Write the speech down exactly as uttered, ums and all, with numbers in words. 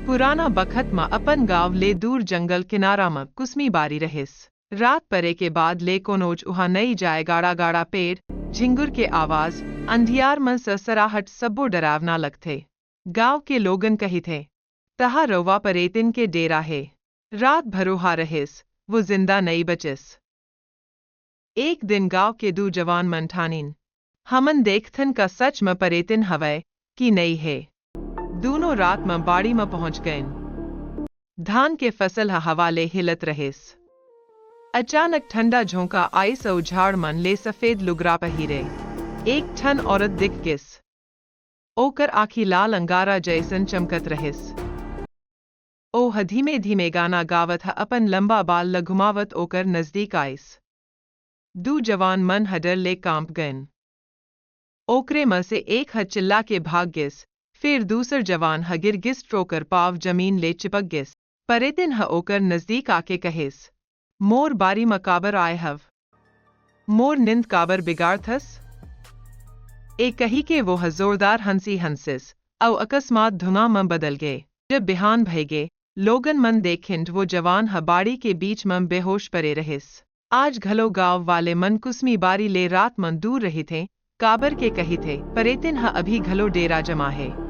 पुराना बखत म अपन गांव ले दूर जंगल किनारा म कुसमी बारी रहिस। रात परे के बाद ले कोनोच उहां नइ जाय। गाड़ा गाड़ा पेड़, झिंगुर के आवाज, अंधियार म ससराहट, सब्बो डरावना लगथे। गांव के लोगन कहिथे, "तहा रउवा परेतिन के डेरा हे।" रात भर उहां रहिस, वो जिंदा नइ बचिस। एक दिन गांव के दू जवान मन ठानिन, "हमन देखथन का सच म परेतिन हवय कि नइ हे।" दूनों रात म बाड़ी म पहुंच गइन। धान के फसल ह हवा ले हिलत रहिस। अचानक ठंडा झोंका आइस अउ झाड़ मन ले सफेद लुगरा पहिरे एक ठन औरत दिख गिस। ओकर आंखी लाल अंगारा जइसन चमकत रहिस। ओह धीमे-धीमे गाना गावत ह अपन लंबा बाल ल घुमावत ओकर नजदीक आइस। दू जवान मन ह डर ले कांप गइन। ओकरे म से एक ह चिल्ला के भाग गिस, फेर दूसर जवान ह गिर गिस, ओकर पांव जमीन ले चिपक गिस। परेतिन ह ओकर नजदीक आके कहिस, "मोर बारी म काबर आय हव? मोर नींद काबर बिगाड़थस?" ए कहिके वो ह जोरदार हंसी हंसिस, अउ अकस्मात धुंआ म बदल गे। जब बिहान भय गे, लोगन मन देखिन, वो जवान ह बाड़ी के बीच म बेहोश परे रहिस। आज घलो गांव वाले मन कुसमी बारी ले रात म दूर रहिथे, काबर के कहिथे, परेतिन ह अभी घलो डेरा जमा हे।